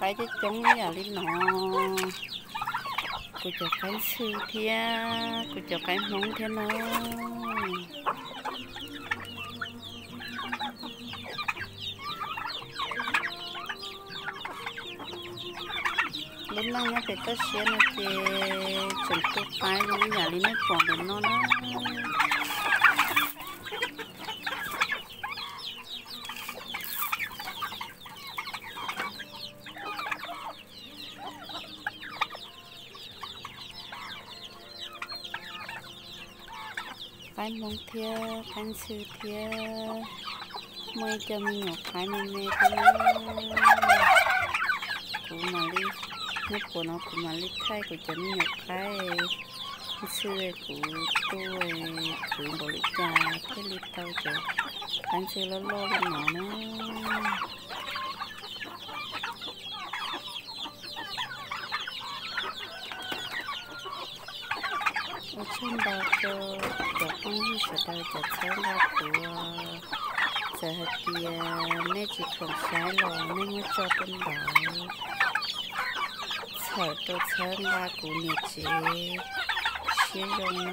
Qaib coob coob ib yam li no, kuv cov qaib ntxhw thiab kuv cov qaib hmoob thiab na. Lub neej nyob pem toj siab no ces tseem tu qaib zoo ib yam li nej pom ntawm no na. Qaib hmoob thiab qaib ntxhw thiab, muaj ib co me nyuam qaib me me thiab. Kuv mam li, nyob puas no kuv mam li thaij kuv cov me nyuam qaib ntxhw kuv tu khwv npaum li cas thiaj li tau cov qaib ntxhw loj loj li no na. Ua tsaug ntau rau cov phooj ywg sawv daws cov txhawb nqa kuv, txawm hais tias nej tsis khoom saib los nej muab tso tuaj ntawd, txhawm rau txhawb nqa kuv niam tsev siab zoo na.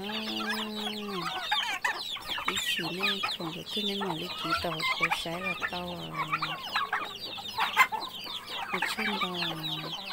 Ib chim nej khoom tus twg nej mam li kiv tau hauv paus saib los tau. Ua tsaug ntau.